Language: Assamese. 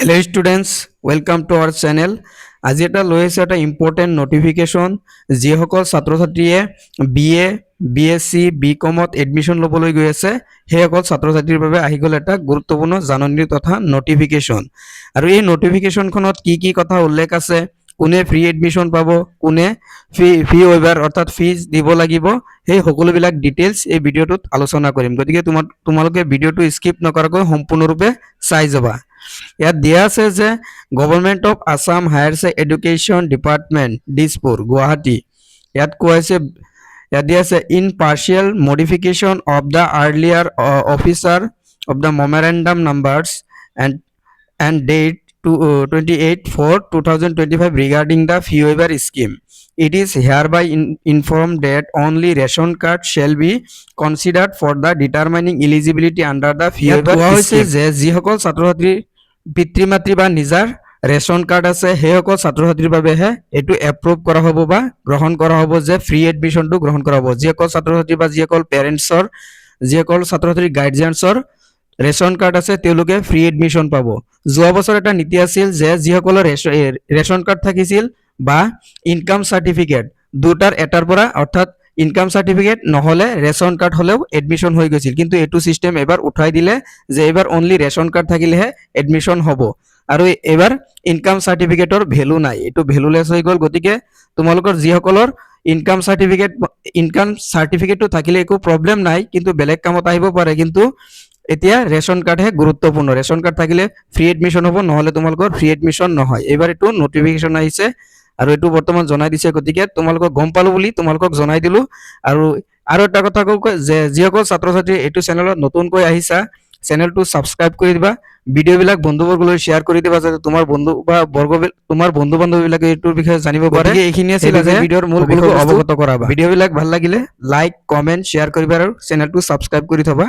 Hello students, welcome to our channel. আজি এটা লৈ আহিছে এটা ইম্পৰ্টেণ্ট নটিফিকেশ্যন। যিসকল ছাত্ৰ ছাত্ৰীয়ে B A, B S C, B কমত এডমিশ্যন ল'বলৈ গৈ আছে, সেইসকল ছাত্ৰ ছাত্ৰীৰ বাবে আহি গ'ল এটা গুৰুত্বপূৰ্ণ জাননী তথা নটিফিকেশ্যন। আৰু এই নটিফিকেশ্যনখনত কি কি কথা উল্লেখ আছে, কোনে ফ্ৰী এডমিশ্যন পাব, কোনে ফি ফি ৱেইভাৰ অৰ্থাৎ ফিজ দিব লাগিব, সেই সকলোবিলাক ডিটেইলছ এই ভিডিঅ'টোত আলোচনা কৰিম। গতিকে তোমালোকে ভিডিঅ'টো স্কিপ নকৰাকৈ সম্পূৰ্ণৰূপে চাই যাবা। ইয়াত দিয়া আছে যে Government of Assam, Higher Education Department, Dispur, Guwahati. ইয়াত কোৱা হৈছে, ইয়াত দিয়া আছে, in partial modification of the earlier officer of the memorandum numbers and date to 28/4/2025 regarding the fee waiver scheme, it is hereby informed that only ration card shall be considered for the determining eligibility under the fee waiver. কোৱা হৈছে যে যিসকল ছাত্ৰ ছাত্ৰীৰ পিতৃ মাতৃ বা নিজাৰ ৰেচন কাৰ্ড আছে, সেইসকল ছাত্ৰ ছাত্ৰীৰ বাবেহে এইটো এপ্ৰুভ কৰা হ'ব বা গ্ৰহণ কৰা হ'ব যে ফ্ৰী এডমিশ্যনটো গ্ৰহণ কৰা হ'ব। যিসকল ছাত্ৰ ছাত্ৰী বা যিসকল পেৰেণ্টছৰ, যিসকল ছাত্ৰ ছাত্ৰীৰ গাৰ্জিয়ানছৰ ৰেচন কাৰ্ড আছে, তেওঁলোকে ফ্ৰী এডমিশ্যন পাব। যোৱা বছৰ এটা নীতি আছিল যে যিসকলৰ ৰেচন কাৰ্ড থাকিছিল বা ইনকাম চাৰ্টিফিকেট, দুটাৰ এটাৰ পৰা, অৰ্থাৎ ইনকাম চাৰ্টিফিকেট নহ'লে ৰেচন কাৰ্ড হ'লেও এডমিশ্যন হৈ গৈছিল। কিন্তু এইটো চিষ্টেম এবাৰ উঠাই দিলে যে এইবাৰ অনলি ৰেচন কাৰ্ড থাকিলেহে এডমিশ্যন হ'ব আৰু এইবাৰ ইনকাম চাৰ্টিফিকেটৰ ভেলু নাই, এইটো ভেলুলেছ হৈ গ'ল। গতিকে তোমালোকৰ যিসকলৰ ইনকাম চাৰ্টিফিকেটটো থাকিলে একো প্ৰব্লেম নাই, কিন্তু বেলেগ কামত আহিব পাৰে। কিন্তু এতিয়া ৰেচন কাৰ্ডহে গুৰুত্বপূৰ্ণ। ৰেচন কাৰ্ড থাকিলে ফ্ৰী এডমিশ্যন হ'ব, নহ'লে তোমালোকৰ ফ্ৰী এডমিশ্যন নহয়। এইবাৰ এইটো নটিফিকেশ্যন আহিছে আৰু এইটো বৰ্তমান জনাই দিছে। গতিকে তোমালোকক গম পালো বুলি তোমালোকক জনাই দিলো। আৰু আৰু এটা কথা কওঁ যে যিসকল ছাত্ৰ ছাত্ৰী এইটো চেনেলত নতুনকৈ আহিছা, চেনেলটো ছাবস্ক্ৰাইব কৰি দিবা, ভিডিঅ'বিলাক বন্ধুবৰ্গলৈ শ্বেয়াৰ কৰি দিবা, যাতে তোমাৰ বন্ধু বা বৰ্গ তোমাৰ বন্ধু বান্ধৱীবিলাকে এইটোৰ বিষয়ে জানিব পাৰে। এইখিনি আছিল আজি ভিডিঅ'ৰ মূল বিষয়বস্তু, অৱগত কৰাবা। ভিডিঅ'বিলাক ভাল লাগিলে লাইক, কমেণ্ট, শ্বেয়াৰ কৰিবা আৰু চেনেলটো ছাবস্ক্ৰাইব কৰি থবা।